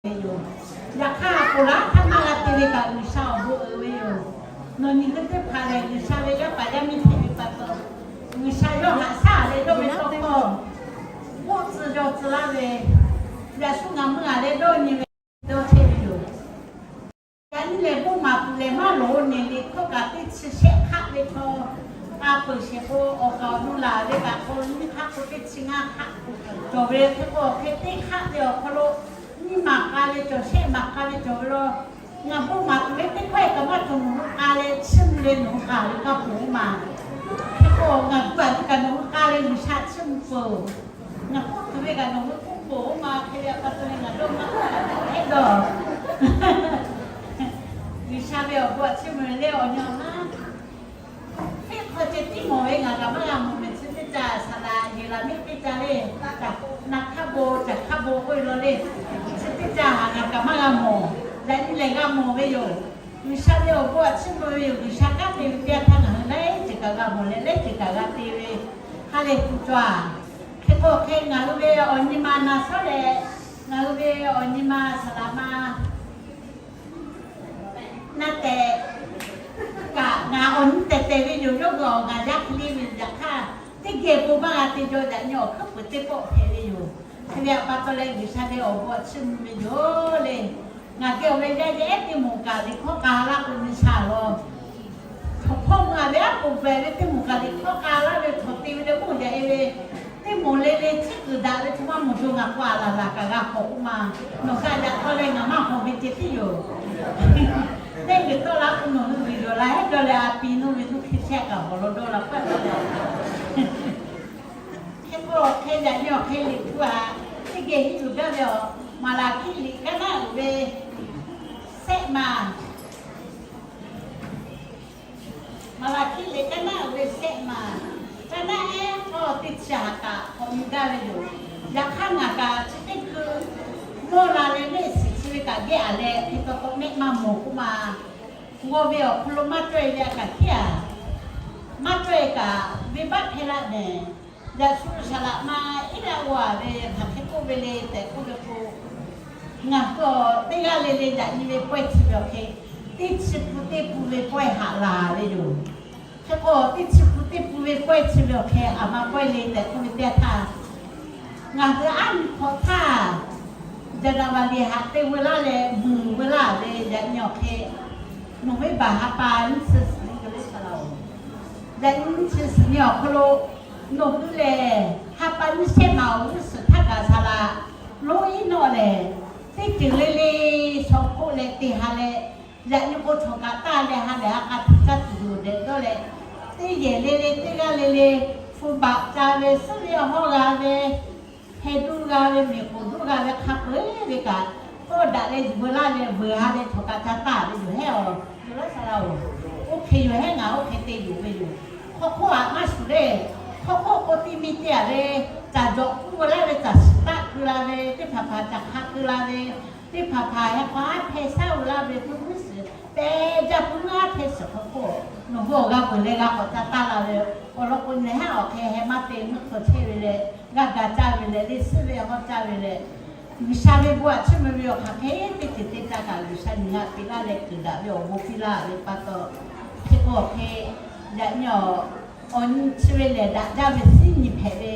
ve yoˬ. Yaꞈ hk'aˇ, ponˬ laˬ htaˇ maˇ g'a te ve kaꞈ G'uiˬsha awˬ bon uiˍ ve yoˬ. Nawˬ nyi hui teˇ hpaˍ lehˬ, G'uiˬsha ve yaˇ paˍ yaˇ miˇ hpehꞈ ve pa taw, G'uiˬsha yawˇ haꞈ shaˉ leh dawˇ ve tawˇ hkawˇ, k'oˆ tcuh yaw tcuh laˇ ve, yaꞈ shu ngaˬ meuˇ a leh dawˇ nyi ve, dawˇ chehˇ ve yoˬ. Yaꞈ nyi lehˬ, bon maˍ tuˬ lehˬ maˇ loˍ neˬ le, htawˇ kaꞈ teˇ chi shehˆ hk'aˆ ve chaw, a peuˬ shehˍ k'o, awˬ kaˍ awˬ nu laˬ ve kaꞈ k'o, nyiˇ hk'aˆ k'o teˇ chi ngaˇ hk'aˆ cawˬ ve hk'e k'o, hk'e teˇ hk'aˆ ve awˬ hk'aw lo nyiˇ maˬ k'a ve cawˬ, shehˆ maˬ k'a ve cawˬ ve law. Ngaˬ bon maˍ tuˬ ve teˇ hkawˇ kaꞈ maˇ cawˬ, nawˬ hui k'a leh chiˇ mvuh ve nawˬ hui k'a ve kaˇ poˬ maˬ. Hk'e k'o, ngaˬ gu a ve kaꞈ nawˬ hui k'a leh G'uiˬsha chiˇ mvuh peuˬ. Ngaˬ k'oˆ tuˬ ve kaꞈ nawˬ hui k'oˆ peuˬ-oˬ ma. Hk'e ve pa taw leh ngaˬ dawˇ maˇ k'oˆ a ehˉ dawˇ. G'uiˬsha ve awˬ bon a chiˇ mvuh ve le awˬ nyi awˬ naˉ, teˇ hk'awꞈ ceh tiˉ mawˬ ve ngaˬ kaꞈ maˇ g'a mawˬ mehˍ. Chi teˇ caˇ saˍ laꞈ yeˬ laˬ miˇ teˇ caˇ le, na hk'aˇ bon caˬ hk'aˇ bon k'oˆ ve law le, chi teˇ caˇ haꞈ ngaˬ kaꞈ maˇ g'a mawˬ. Yaꞈ nyi lehˬ g'a mawˬ ve yoˬ. G'uiˬsha ve awˬ bon a chiˇ mvuh ve yoˬ. G'uiˬsha kanˉ te ve teˇ yanˇ htaˇ ngaˬ hui laiˉ ceuˬ kaꞈ g'a mawˬ leh laiˉ ceuˬ kaꞈ g'a te ve, ha lehˬ tuˬ cawˬ a. Hk'e k'o hk'e ngaˬ hui ve awˬ nyi ma na shawˉ leh, ngaˬ hui ve awˬ nyi ma saˍ laꞈ ma na tehꞈ kaꞈ ngaˬ awˬ nyi tehˬ tehˬ ve yoˬ. Yawˇ hui awˬ ngaˬ yaˇ hk'e le ve yaꞈ hk'aˇ, teˇ geh bon maˇ g'a te jaw yaꞈ nyi awˬ hkuiˉ puiˍ teˇ pawˆ hpehꞈ ve yoˬ. Hk'e ve pa taw leh G'uiˬsha ve awˬ bon a chiˇ mvuh ve yoˬ le. Ngaˬ geh awˬ ve yaˇ yaˇ ehˉ teˇ moˍ kaꞈ liꞈ hkawˇ k'a laˇ k'o nyi sha law. Hkawˇ mvuh a ve aˉ poꞈ pehˍ ve teˇ moˍ kaꞈ liꞈ hkawˇ k'a laˇ ve hkawˇ te ve leh mawˇ yaꞈ e ve, teˇ moˍ le le chi kuiˬ daꞈ ve htoꞈ ma mawˬ jaw ngaˬ k'o a laˬ laˬ kaꞈ g'a hk'awꞈ k'oˆ ma. Nawˬ kaꞈ yaꞈ taw leh ngaˬ maˇ hk'awꞈ ve ceh tiˉ yoˬ. Teˇ g'uiˬ tawˆ la k'o nawˬ hui g'uiˬ yawˬ la hehˉ dawˇ leh a pi nuˇ ve nuˇ hk'e chehˇ kaꞈ hawˬ law dawˇ la paˆ taw. Hk'e k'o hk'e yaꞈ nyi awˬ hk'e liꞈ hpu a, teˇ geh hiˉ yuˬ gaˇ ve awˬ, Maˍlaˍhkiˆ liꞈ kaˉ naˆ uiˍ ve sehˆ maˬ. Maˍlaˍhkiˆ liꞈ kaˉ naˆ uiˍ ve sehˆ maˬ, kaˉ naˆ ehˉ hk'aw teˇ chi haꞈ kaꞈ k'awꞈ nyi gaˇ ve yoˬ. Yaꞈ hk'aˇ ngaˬ kaꞈ chi teˇ hkui mawˇ la leh mehˆ shiˍ chi ve kaꞈ gehˇ a leh hk'e taw taw mehˆ maˇ mawˬ k'oˆ ma. G'aw ve awˬ hk'aw lo maˇ cawˇ e ve a kaꞈ hkiˉ a, maˇ cawˇ e kaꞈ venˇbaˆ hpehˇ laˇ mehˍ. Yaꞈ shu saˍ laꞈ ma iˉ laˆ g'aw a ve hk'aˬ hk'e k'oˆ ve le tehꞈ k'oˆ ve k'o, ngaˬ hui teˇ g'aˇ le le yaꞈ nyi ve pawehˇ chi ve awˬ hk'e, teˇ chi pun teˇ pun ve pawehˇ haꞈ laˬ ve yoˬ. Hk'e k'o teˇ chi pun teˇ pun ve pawehˇ chi ve awˬ hk'e a ma pawehˇ le tehꞈ k'oˆ ve teˇ htaˇ, ngaˬ hui aˉ nyi hk'awꞈ htaˇ, January haꞈ te veu laˇ leh mui veu laˇ ve yaꞈ nyi awˬ hk'e, November ha pa nyiˇ chi suhˍ nyi g'a le sa la oˬ. Yaꞈ nyi nyiˇ chi suhˍ nyi awˬ hk'aw lo nawˬ hui lehˬ ha pa nyiˇ shehˆ ma awˬ g'uˇ suhˍ htaˇ kaꞈ saˍ laꞈ lonˉ iˉ nawˆ lehˬ, teˇ ceuˬ le le shaw hpoˆ leh te ha leh, yaꞈ nyi k'o chaw kaꞈ taˇ leh ha lehˬ ha k'a htu caˇ tuˬ yoˬ dehꞈ dawˇ leh, teˇ yehˬ le le teˇ g'aˇ le le hpu baꞈ ca ve, suhˉ ve hawˇ g'a ve, heh duˇ g'a ve, miˬ k'oˍ duˇ g'a ve hk'a peu-eˬ ve kaꞈ, tawˇ daꞈ leh yuˬ veu laˇ leh veuˬ ha leh chaw kaꞈ ca taˇ ve yoˬ hehˉ awˬ. Laˇ sa la oˬ, oˇ hk'e yoˬ hehˉ ngaˬ oˇ hk'e te yuˬ ve yoˬ. Hk'aw hk'oˆ aꞈ maˇ shuˍ le. Hk'aw hk'oˆ k'o teˇ miˇ teˇ aꞈ ve, caˬ jawꞈ k'uˇ veu laˇ ve, caˬ shiˍ taˆ keu la ve, teˇ hpaˍ hpaˍ caˬ hk'a keu la ve, teˇ hpaˍ hpaˍ heh k'aw haˉ hpehˇ shaˉ veu laˇ ve, puiˉ puiˉ suhˍ pehˬ jaˇ puiˉ maˇ hpehˇ suhˍ hk'aw hk'oˆ, nawˬ hui awˬ g'a peuˬ leh g'a k'awꞈ ca taˇ la ve, awˬ lawn k'o nehˬ haˉ awˬ hk'e heh maˇ te meuˇ hk'aw chehˇ ve leh, g'aˇ ga caˇ ve leh, leˇ suhˉ ve hawˇ caˇ ve leh, G'uiˬsha ve bon aꞈ chiˇ mvuh ve awˬ hk'aˬ hk'e teˇ ceuˬ te ca kaꞈ G'uiˬsha nyi g'a piˇ laˇ leh kuiˬ daꞈ ve awˬ bon piˇ laˇ ve pa taw, hk'e k'o awˬ hk'e yaꞈ nyi awˬ, awˬ nyi chi ve lehˬ daꞈ jaˇ ve suhˉ nyi hpehꞈ ve,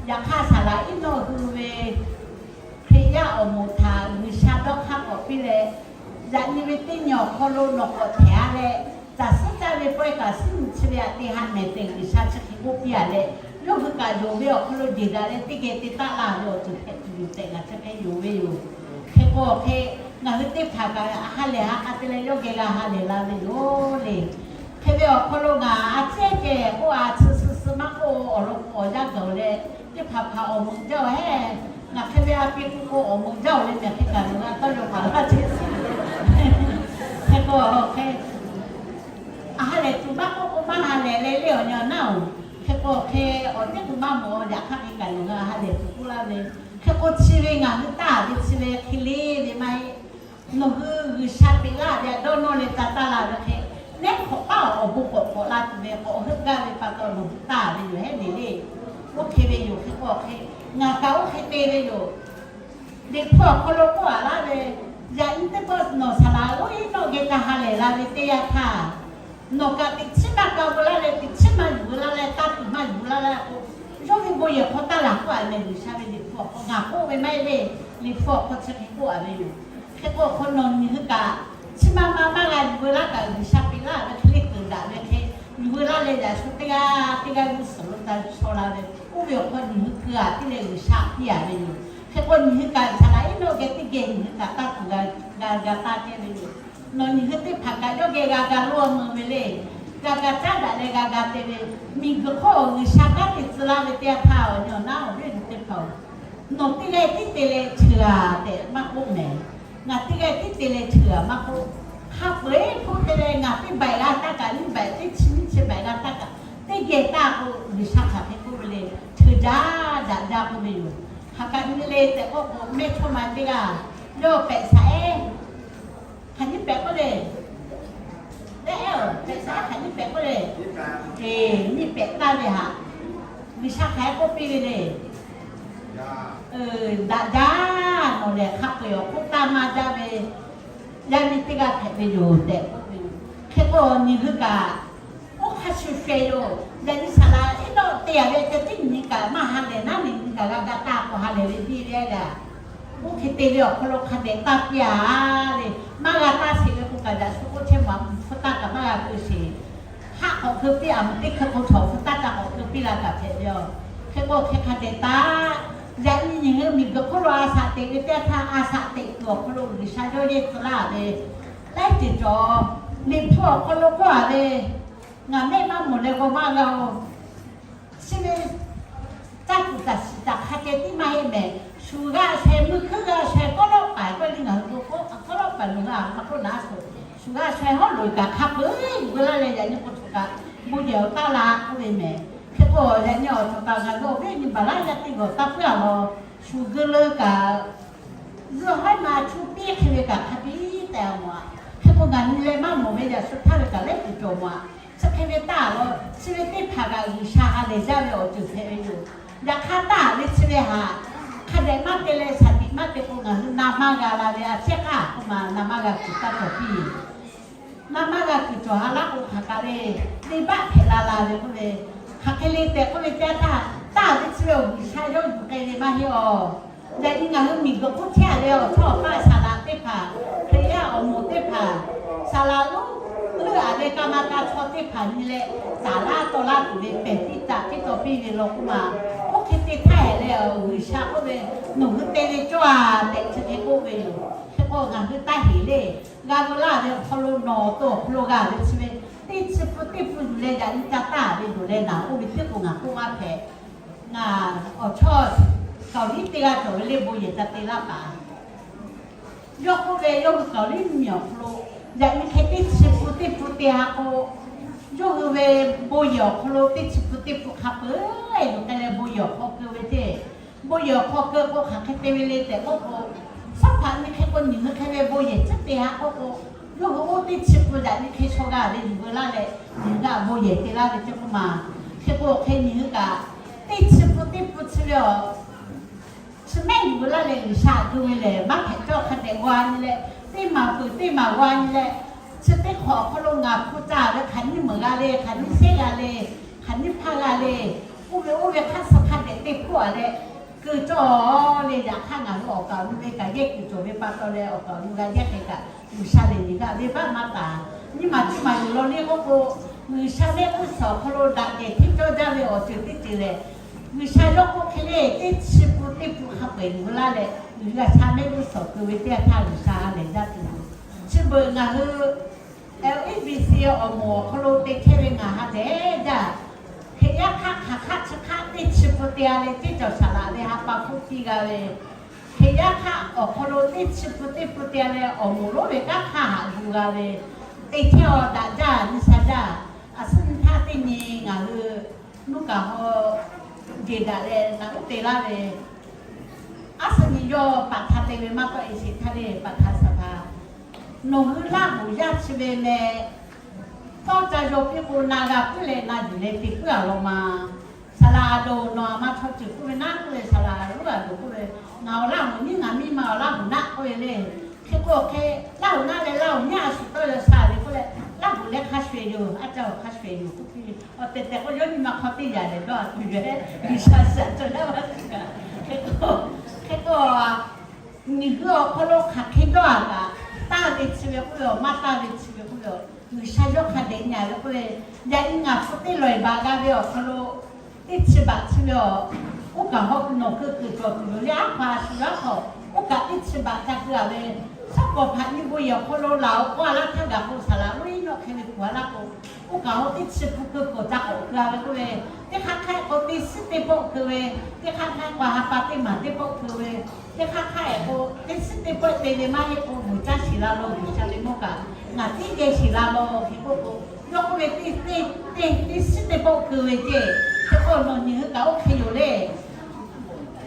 yaꞈ hk'aˇ saˍ laꞈ iˉ nawˆ hui ve Hkriꞈ yaˇ awˬ moˍ htaꞈ G'uiˬsha dawˇ hk'aˇ k'awꞈ piˇ leh, yaꞈ nyi ve teˇ nyi awˬ hk'aw lo nawˬ k'awꞈ htehꞈ a leh, caˬ suhˉ caˇ ve pawehˇ kaꞈ suhˉ nyi chi ve aꞈ te ha mehˍ tehꞈ G'uiˬsha chi hk'e k'oˆ piˇ a leh, yawˇ hui kaꞈ yonˍ ve awˬ hk'aw lo jeˬ daꞈ leh teˇ geh te taˆ la ve awˬ ceuˬ hpehꞈ tuˬ yoˬ tehꞈ ngaˬ chi hk'e yonˍ ve yoˬ. Hk'e k'o hk'e, ngaˬ hui teˇ hpaˍ kaꞈ ha lehˬ ha k'a te leh yawˇ geh g'a ha lehˬ la ve yoˬ le. Hk'e ve awˬ hk'aw lo ngaˬ a ciˉ ceh k'oˆ a, chi suh suh maˇ k'oˆ, awˬ lawn k'o awˬ yaˇ gaˬ-oˬ leh, teˇ hpaˍ hpaˍ awˬ meuꞈ jaˇ-oˬ hehˉ. Ngaˬ hk'e ve a pi k'oˆ k'o awˬ meuꞈ jaˇ-oˬ leh, ngaˬ hk'e kaꞈ nawˬ g'a tawˇ yaw paˍ laˇ ce. Hk'e k'o hk'e, a ha lehˬ tuˬ maˇ k'oˆ k'o maˇ ha lehˬ leh le awˬ nyi awˬ naˉ-oˬ. Hk'e k'o hk'e, awˬ teˇ k'o maˇ mawˬ yaꞈ hk'aˇ hk'e kaꞈ nawˬ g'a ha lehˬ tuˬ k'oˆ laˇ ve. Hk'e k'o chi ve ngaˬ hui taˇ ve chi ve hk'e le ve maˇ heˆ. Nawˬ hui G'uiˬsha peꞈ laˇ ve htaꞈ dawˇ nawˇ leh ca taˇ la ve hk'e, neˉ hk'awꞈ paˉ awˬ bon k'awꞈ k'awꞈ la tuˬ ve k'awꞈ heuˆ gaˇ ve pa taw nawˬ hui taˇ ve yoˬ hehˉ le le. Oˇ hk'e ve yoˬ. Hk'e k'o hk'e, ngaˬ kaꞈ oˇ hk'e te ve yoˬ. Liꞈ hpu awˬ hk'aw lo k'oˆ a laˇ ve, yaꞈ nyi teˇ pawˆ nawˬ saˍ laꞈ lonˉ iˉ nawˆ geh taˇ ha lehˬ la ve teˇ yanˇ htaˇ, nawˬ kaꞈ teꞈ chiˉ maˇ k'a veu laˇ leh, teꞈ chiˉ maˇ yuˬ veu laˇ leh, taˇ tuˬ maˇ yuˬ veu laˇ leh k'o, yawˇ ve bon yehˬ hk'aw taˇ laˬ k'oˆ a meh G'uiˬsha ve Liꞈ hpu awˬ hk'aw ngaˬ k'oˆ ve maˇ heˆ le. Liꞈ hpu awˬ hk'aw chi hk'e k'oˆ a ve yoˬ. Hk'e k'o awˬ hk'aw nawˬ nyi hui kaꞈ chiˉ maˇ maˇ maˇ g'a yuˬ veu laˇ kaꞈ, G'uiˬsha piˇ laˇ ve hk'e le keu daꞈ ve hk'e yuˬ veu laˇ leh, yaꞈ shu teˇ g'aˇ teˇ g'aˇ g'uˇ suhˍ lo taˇ chaw la ve, oˇ ve awˬ hk'aw nyi hui keu a piˇ leh G'uiˬsha piˇ a ve yoˬ. Hk'e k'o nyi hui kaꞈ saˍ laꞈ iˉ nawˆ geh teˇ geh nyi hui kaꞈ taˇ tuˬ g'a g'a taˇ kehˉ ve yoˬ. Nawˬ nyi hui teˇ hpaˍ kaꞈ yawˇ geh g'a ga loˇ mui ve le. G'a ga caˉ daꞈ leh g'a ga te ve, miˬguiˬ hk'oˆ G'uiˬsha kanˉ te tcuh laˇ ve teˇ yanˇ htaˇ, awˬ nyi awˬ naˉ awˬ viˉ awˬ nyi teˇ hpaˍ-oˬ, nawˬ teˇ g'aˇ tiˉ te leh cheuˬ a tehꞈ maˇ k'oˆ mehˍ. Ngaˬ teˇ g'aˇ tiˉ te leh cheuˬ a maˇ k'oˆ. Hk'a peu-eˬ hk'oˆ te leh ngaˬ teˇ baiˬ g'a taˇ kaꞈ, nyiˇ baiˬ teˇ chi nyiˇ chi baiˬ g'a taˇ kaꞈ, teˇ geh taˇ k'o, G'uiˬsha hk'aˬ hk'e k'oˆ ve le, cheuˬ jaˇ daꞈ jaˇ k'oˆ ve yoˬ. Hk'aˬ kaꞈ nyi le tehꞈ k'oˆ k'o, mehˇchawˇma teˇ g'aˇ yawˇ pehꞈ shaˍ ehˉ hk'aˬ nyiˇ pehꞈ k'oˆ le. Leh ehˉ-oˬ, pehꞈ shaˍ ehˉ hk'aˬ nyiˇ pehꞈ k'oˆ le. Eˬ, nyiˇ pehꞈ taˇ ve haꞈ, G'uiˬsha hk'aˬ hk'e k'oˆ piˇ ve le. Daꞈ jaˇ, nawˬ lehˬ hk'a peu-eˬ awˬ hk'oˆ taˇ maˇ jaˇ ve, yaˇ miˇ teˇ g'aˇ hpehꞈ ve yoˬ tehꞈ k'oˆ ve yoˬ. Hk'e k'o nyi hui kaꞈ oˇ hk'a shuˍ shuˍ yoˬ. Yaꞈ nyi saˍ laꞈ iˉ nawˆ te a ve ceh tiˉ nyi kaꞈ maˇ ha lehˬ naˉ, nyi kaꞈ g'a ga taˇ k'o ha lehˬ ve biˇ ve a. Oˇ hk'e te ve awˬ hk'aw lo hk'a dehꞈ taˇ piˇ a le. Maˇ g'a taˇ sheˍ ve k'o kaꞈ, yaꞈ shu k'oˆ chehˇ ma, hpu taˇ kaꞈ maˇ g'a keu sheˍ. Haˆ k'awꞈ keu piˇ a, meuꞈ teˇ hkui k'o chaw hpu taˇ kaꞈ k'awꞈ keu piˇ la kaꞈ hpehꞈ ve yoˬ. Hk'e k'o hk'e hk'a dehꞈ taˇ. Yaꞈ nyi nyi hui miˬguiˬ hk'oˆ lo a shaꞈ teꞈ ve teˇ yanˇ htaˇ, a shaꞈ teꞈ kuiˬ awˬ hk'aw lo G'uiˬsha yawˇ yehˇ tcuh laˇ ve laiˉ ceuˬ cawˬ. Liꞈ hpu awˬ hk'aw lo k'oˆ a ve, ngaˬ mehˆ maˇ mawˬ leh g'aw maˇ g'a-oˬ. Chi ve caˇ tuˬ taˍ shiˍ taˍ hk'a ceh tiˉ maˇ heˆ mehˍ. Shuˍ g'a sheh, mui hkuiˉ g'a sheh, kawˆ lawˆ paiˍ k'oˆ le, ngaˬ hui k'o k'o kawˆ lawˆ paiˍ loˬ g'a maˇ k'oˆ naˉ shoˍ. Shuˍ g'a sheh hawˉ loꞈ e kaꞈ hk'a peu-eˬ yuˬ veu laˇ leh, yaꞈ nyi k'o tuˬ kaꞈ bon yehˬ awˬ taˇ la k'oˆ ve mehˍ. Hk'e k'o yaꞈ nyi awˬ cawˬ kaꞈ ngaˬ hui awˬ viˉ awˬ nyi baˬ laˇ yaˇ teˇ g'awˬ taˇ puiˉ a law. Shuˍ geu leu kaꞈ zuhˆ hawˉ ma chu piˇ hk'e ve kaꞈ hk'a biˇ tehꞈ a mawˬ a. Hk'e k'o ngaˬ nyi leh maˇ mawˬ ve yaꞈ shu htaˇ ve kaꞈ lehˉ tuˬ cawˬ mawˬ a. Chi hk'e ve taˇ a law, chi ve teˇ hpaˍ kaꞈ G'uiˬsha ha lehˬ jaˇ ve awˬ ceuˬ hpehꞈ ve yoˬ. Yaꞈ hk'aˇ taˇ ve chi ve haꞈ hk'a dehꞈ maˇ te leh shaˍ tiꞈ maˇ te k'o, ngaˬ hui na maˇ g'a la ve a ciˉ k'aˇ k'oˆ ma, na maˇ g'a kuiˬ taˇ cawˬ piˇ. Na maˇ g'a kuiˬ cawˬ ha laˇ k'o hk'aˬ kaꞈ le, venˇbaˆ hpehꞈ la la ve k'oˆ ve, hk'aˬ hk'e le tehꞈ k'oˆ ve teˇ yanˇ htaˇ, taˇ ve chi ve awˬ G'uiˬsha yawˇ yuˬ k'ai ve maˇ heˆ awˬ. Yaꞈ nyi ngaˬ hui miˬguiˬ hk'oˆ chehˇ a ve awˬ chawˇ awˬ paˆ saˍ laꞈ teˇ hpaˍ, Hkriꞈ yaˇ awˬ moˍ teˇ hpaˍ, saˍ laꞈ lonˉ leuˆ a ve kaˇ maˇ kaˇ chaw teˇ hpaˍ nyi leh, taˍ laˇ taw laˇ tuˬ ve pehˬ piˇ taˍ piˇ taw piˇ ve law k'oˆ ma. Oˇ hk'e te htaˇ hehꞈ leh, G'uiˬsha k'oˆ ve, nawˬ hui te ve cawˇ a tehꞈ chi hk'e k'oˆ ve yoˬ. Hk'e k'o ngaˬ hui taˇ heˍ le. G'a veu laˇ ve awˬ hk'aw lo nawˬ awˬ to awˬ hk'aw lo g'a ve chi ve, teˇ chi pun teˇ pun yuˬ leh yaꞈ nyi ca taˇ ve yoˬ leh naˬ oˇ ve teˇ k'o ngaˬ k'oˆ maˇ hpehꞈ. Ngaˬ awˬ chawˇ Kaoˬ liˉ teˇ g'aˇ cawˬ ve le bon yehˬ ca te laˇ paˍ. Yawˇ k'oˆ ve, yawˇ hui Kaoˬ liˉ mvuhˇmiˬ awˬ hk'aw lo yaꞈ nyi hk'e teˇ chi pun teˇ pun te ha k'o, yawˇ hui ve bon yehˬ awˬ hk'aw lo teˇ chi pun teˇ pun hk'a peu-eˬ yuˬ k'ai leh bon yehˬ awˬ hk'aw keu ve ceˇ. Bon yehˬ awˬ hk'aw keu k'o hk'aˬ hk'e te ve le tehꞈ k'oˆ k'o, shaˉ hpaꞈ nyi hk'e k'o nyi hui hk'e ve bon yehˬ ciˉ te ha k'oˆ k'o, yawˇ hui oˇ teˇ chi pun yaꞈ nyi hk'e shaw g'a ve yuˬ veu laˇ leh, nyi g'a bon yehˬ te laˇ ve ceˇ k'oˆ ma. Hk'e k'o hk'e nyi hui kaꞈ, teˇ chi pun teˇ pun chi ve awˬ chi mehˆ yuˬ veu laˇ leh G'uiˬsha keu ve lehˬ, maˇ hpehꞈ cawˇ hk'a dehꞈ g'a nyi leh, teˇ maˬ peuˬ teˇ maˬ g'a nyi leh, chi teˇ hk'awꞈ awˬ hk'aw lo ngaˬ hpu caˇ ve hk'aˬ nyiˇ meunˍ g'a le, hk'aˬ nyiˇ shehˉ g'a le, hk'aˬ nyiˇ hpaˇ g'a le, oˇ ve oˇ ve hk'aˇ suh hk'a dehꞈ te hpuˇ a leh, keu cawˇ le. Yaꞈ hk'aˇ ngaˬ hui awˬ kaˍ awˬ nu ve kaꞈ yehˇ kuiˬ cawˬ ve pa taw leh, awˬ kaˍ awˬ nu g'a yehˇ hk'e kaꞈ G'uiˬsha lehˬ nyi g'a venˇbaˆ maˇ taˍ. Nyiˇ maˬ teˇ maˬ yuˬ law le k'oˆ k'o, G'uiˬsha lehˆ g'uˇ suhˍ awˬ hk'aw lo daꞈ kehˬ hteˇ cawˇ jaˇ ve awˬ ceuˬ teˇ ceuˬ lehˬ, G'uiˬsha yawˇ k'oˆ hk'e le, teˇ chi pun teˇ pun hk'a peu-eˬ yuˬ veu laˇ leh, G'uiˬsha mehˆ g'uˇ suhˍ keu ve teˇ yanˇ htaˇ G'uiˬsha ha lehˬ jaˇ tuˬ yoˬ. Chi beuꞈ ngaˬ hui L A B C awˬ moˍ awˬ hk'aw lo te chehˇ ve ngaˬ ha lehˬ jaˇ. Hkriꞈ yaˇ hk'aˆ hk'aˬ hk'aˆ chi hk'aˆ teˇ chi pun te a leh, teˇ cawˬ saˍ laꞈ ve ha pa hpfuhˆ piˇ g'a ve, Hkriꞈ yaˇ hk'aˆ awˬ hk'aw lo teˇ chi pun teˇ pun te a leh, awˬ moˍ lonˉ ve kanˉ hk'aˇ haꞈ gu g'a ve, te chehˇ awˬ daꞈ jaˇ nyi sha jaˇ. A suhˉ nyi htaˇ teˇ nyi ngaˬ hui nuˇ kaˬ haw jeˬ daꞈ leh naꞈ uˉ te laˇ ve, a suhˉ nyi yawˇ paˍ htaꞈ te ve maˇ tawˆ e sheˍ htaˇ le, paˍ htaꞈ saˍ hpaˍ, nawˬ hui Laˇ huˍ yaˇ chi ve meh tawˇ ca yaw piˇ k'o, na g'a puiˉ leh na yuˬ leh te puiˉ a law ma. Saˍ laꞈ Aˬ loˍ nawˬ aˬ ma chaw ceuˬ k'oˆ ve naˉ k'oˆ ve, saˍ laˍ Roˉ aˬ loˍ k'oˆ ve, ngaˬ awˬ Laˇ huˍ nyiˇ ngaˬ miˇ ma awˬ Laˇ huˍ naˆ k'oˆ ve le. Hk'e k'o hk'e, Laˇ huˍ naˆ leh Laˇ huˍ nyiˇ a shuˍ tawˇ yaw sha ve k'oˆ leh, Laˇ huˍ leh hk'a shuˍ yoˬ, a ca awˬ hk'a shuˍ yoˬ k'oˆ piˇ ve. Awˬ tehˬ tehˬ k'o, yawˇ nyi ma hk'aw teˇ yanˇ lehˬ dawˇ a tuˬ ve, G'uiˬsha shaꞈ cawˬ laˇ maˇ tuˬ kaꞈ. Hk'e k'o, hk'e k'o, miˬ guiˬ awˬ hk'aw lo hk'aˬ hk'e dawˇ a kaꞈ, taˇ ve chi ve k'oˆ ve, awˬ maˇ taˇ ve chi ve k'oˆ ve, G'uiˬsha yawˇ hk'a dehꞈ nyi a ve k'oˆ ve, yaꞈ nyi ngaˬ hpu teˇ lawˬ eˬ baˬ g'a ve awˬ hk'aw lo, teˇ chi baꞈ chi ve awˬ, oˇ kaˬ hawˉ nawˬ keu kuiˬ cawˬ tuˬ yoˬ le, aˉ hpaˍ a shu aˉ hk'aw, oˇ kaꞈ teˇ chi baꞈ ca keu a ve, shaˉ k'awˍ hpaꞈ nyi bon yehˬ awˬ hk'aw lo laˬ awˬ k'aw a laˇ htaˇ gaˬ k'o, saˍ laˍ Roˉ iˉ nawˇ hk'e ve kuˬ a laˇ k'o, oˇ kaˬ hawˉ teˇ chi hpu keu k'awꞈ ca k'awꞈ keu a ve k'oˆ ve, teˇ hk'aˇ hk'aˇ k'o teˇ suhˉ teˇ pawˆ keu ve, teˇ hk'aˇ hk'aˇ k'o ha pa teˇ maˬ teˇ pawˆ keu ve, teˇ hk'aˇ hk'aˇ k'o teˇ suhˉ teˇ pawˆ te ve maˇ heˆ k'o, vuiˬ caˇ shiˍ la lo G'uiˬsha ve mawˇ kaꞈ ngaˬ tiˉ geh shiˍ la lo hk'e k'oˆ k'o, yawˇ k'oˆ ve, teˇ, teˇ, teˇ suhˉ teˇ pawˆ keu ve ceˇ. Hk'e k'o nawˬ nyi hui kaꞈ oˇ hk'e yoˬ le.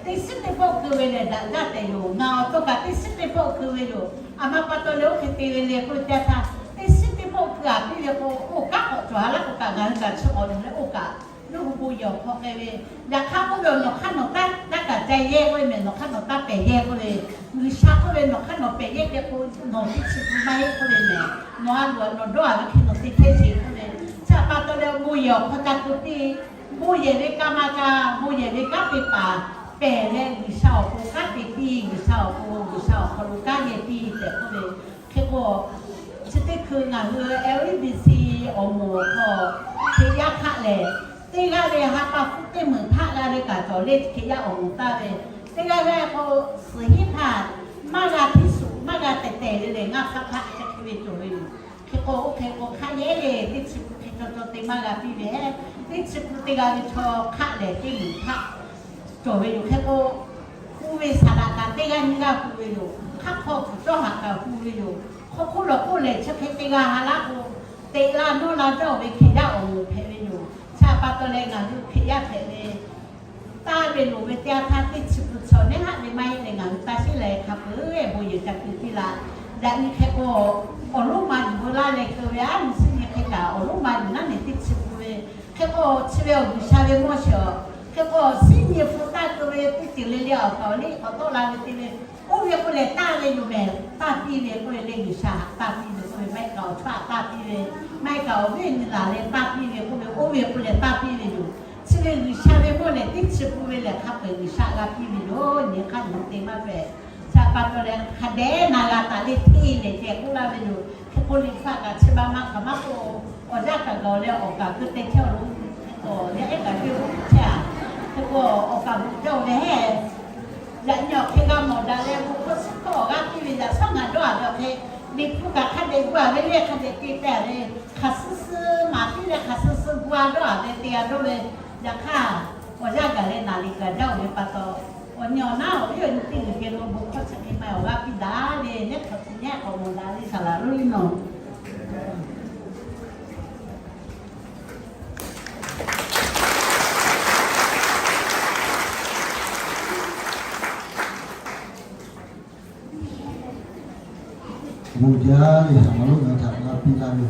Teˇ suhˉ teˇ pawˆ keu ve lehˬ daꞈ jaˇ tehꞈ yoˬ. Ngaˬ awˬ to kaꞈ teˇ suhˉ teˇ pawˆ keu ve yoˬ. Aˬ ma pa taw leh oˇ hk'e te ve le k'oˆ ve teˇ htaˇ, teˇ suhˉ teˇ pawˆ keu a piˇ ve k'o, oˇ kaˉ k'awꞈ cawˬ ha laˇ k'o kaꞈ ngaˬ hui kaꞈ chi k'awꞈ yuˬ leh oˇ kaꞈ yawˇ hui bon yehˬ awˬ hk'aw k'ai ve. Yaꞈ hk'aˇ k'oˆ ve, nawˬ hk'aˇ nawˬ taˇ, taˇ kaꞈ ca yehˇ k'oˆ ve mehˬ, nawˬ hk'aˇ nawˬ taˇ pehˬ yehˇ k'oˆ ve, G'uiˬsha k'oˆ ve, nawˬ hk'aˇ nawˬ pehˬ yehˇ k'o, nawˬ teˇ chi hpu maˇ heˆ k'oˆ ve mehˬ. Nawˬ a loˍ nawˬ dawˇ a ve hk'e nawˬ te chehˇ sheˍ k'oˆ ve, chi htaꞈ pa taw leh bon yehˬ awˬ hk'aw ca keu piˇ. Bon yehˬ ve kaˇ maˇ kaˇ, bon yehˬ ve kanˉ te paˍ pehˬ leh G'uiˬsha awˬ pon kanˉ te piˇ, G'uiˬsha awˬ pon, G'uiˬsha awˬ hk'aw lo kanˉ yehˇ piˇ tehꞈ k'oˆ ve. Hk'e k'o, chi teˇ hkui ngaˬ hui L E B C awˬ moˍ awˬ hk'aw Hkriꞈ yaˇ hk'aˆ lehˬ, teˇ g'aˇ ve ha pa hpfuhˇ teˇ meunˍ hpaˆ g'a ve kaꞈ cawˬ le, Hkriꞈ yaˇ awˬ moˍ taˍ ve. Teˇ g'aˇ g'aˇ k'o, suhˍ hiˉ hpaˇ maˇ g'a htiˇ suhˍ maˇ g'a tehˬ tehˬ le lehˬ, ngaˇ hk'aˆ hpaˆ chi hk'e ve cawˬ ve yoˬ. Hk'e k'o, oˇ hk'e k'o hk'aˆ yehˇ le, teˇ chi hpu hk'e caw caw te maˇ g'a piˇ ve, teˇ chi hpu teˇ g'aˇ ve chaw hk'aˆ lehˬ teˇ meunˍ hpaˆ cawˬ ve yoˬ. Hk'e k'o, hu ve saˍ laꞈ kaꞈ teˇ g'aˇ nyiˇ g'aˇ hu ve yoˬ. Hk'aˆ hk'aw kuˬ cawˇ haꞈ kaꞈ hu ve yoˬ. Hk'aw hk'oˆ lawˬ k'oˆ lehˬ, chi hk'e te g'a ha laˇ k'o, teꞈ la nawˇ la jaˇ-oˬ ve Hkriꞈ yaˇ awˬ moˍ hpehꞈ ve yoˬ. Chi htaꞈ pa taw leh ngaˬ hui Hkriꞈ yaˇ hpehꞈ ve taˇ ve loˍ ve teˇ yanˇ htaˇ teˇ chi hpu chaw neˉ haˆ ve maˇ heˆ leh ngaˬ hui taˇ sheˉ leh hk'a peu-eˬ bon yehˬ ca keu piˇ la. Yaꞈ nyi hk'e k'o, awˬ lonˉ ma yuˬ veu laˇ leh keu ve aˉ nyi suhˉ nyi hk'e kaꞈ awˬ lonˉ ma yuˬ naˉ nyi teˇ chi hpu ve. Hk'e k'o, chi ve awˬ G'uiˬsha ve mawˇ sheˍ awˬ. Hk'e k'o, suhˉ nyi hpu taˇ keu ve teˇ ceuˬ le le awˬ kaˍ awˬ liˇ k'awꞈ tawˆ la ve te ve, oˇ ve k'oˆ leh taˇ ve yoˬ mehˬ, taˇ piˇ ve k'oˆ ve le G'uiˬsha htaꞈ taˇ piˇ ve k'oˆ ve, maˇ heˆ kaꞈ awˬ htaˇ taˇ piˇ ve, maˇ heˆ kaꞈ awˬ viˉ awˬ nyi laˬ leh taˇ piˇ ve k'oˆ ve, oˇ ve k'oˆ leh taˇ piˇ ve yoˬ. Chi ve G'uiˬsha ve mawˇ lehˬ teˇ chi hpu ve lehˬ hk'a peu-eˬ G'uiˬsha g'a piˇ ve yoˬ. Nyi hk'aˇ nyi te maˇ hpehꞈ. Chi htaꞈ pa taw leh hk'a dehꞈ na g'a taˍ le hteˇ lehˬ ceh k'oˆ laˇ ve yoˬ. Hk'e k'o liꞈ hpu kaꞈ chi ma ma hk'aˬ maˇ k'oˆ, awˬ yanˇ kaꞈ gaˬ leh awˬ kaꞈ keu te chehˇ-oˬ lo. Hk'e k'o yaˇ ehˉ kaꞈ ve oˇ chehˇ-a. Hk'e k'o awˬ kaꞈ bvuhꞈ jaˇ-oˬ ve hehˉ. Yaꞈ nyi awˬ hk'e g'a mawˬ daꞈ leh bon hkawˇ suhˉ hkawˇ awˬ g'aˇ piˇ ve yaꞈ shawˉ ngaˬ dawˇ-a ve awˬ hk'e, liꞈ hpu kaꞈ hk'a dehꞈ gu-a ve le, hk'a dehꞈ te teh-a ve, hk'aˬ suh suh maˍ piˇ leh hk'aˬ suh suh gu-a dawˇ-a ve te-a dawˇ ve. Yaꞈ hk'aˇ, awˬ yanˇ gaˬ leh naˍ liꞈ gaˬ jaˇ-oˬ ve pa taw, awˬ nyi awˬ naˉ awˬ viˉ awˬ nyi teˇ g'uiˬ geh lo bon hkawˇ chi hk'e ma awˬ g'aˇ piˇ daꞈ ve, nehˉ hk'awꞈ chi nehˉ k'awꞈ mawˬ daꞈ ve saˍ laˍ Roˉ iˉ nawˬ Bon jaˇ ve htaꞈ awˬ lonˉ ngaˬ htaꞈ g'a piˇ laˇ ve,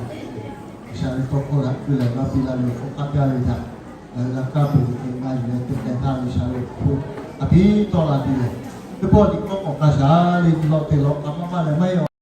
G'uiˬsha ve tawˇ hkawˇ htaꞈ keu leh g'a piˇ laˇ ve awˬ hk'aw k'aˉ jaˇ ve htaꞈ ngaˬ hui g'a kaˇ peuˬ ve hk'e g'a yuˬ leh te k'ai taˍ ve G'uiˬsha ve awˬ hk'aw a piˉ tawˆ la piˇ ve, teˇ pawˆ tiꞈ kawˆ k'awꞈ k'a shaˍ le, lawꞈ teꞈ lawꞈ k'a maˇ maˇ leh maˇ heˆ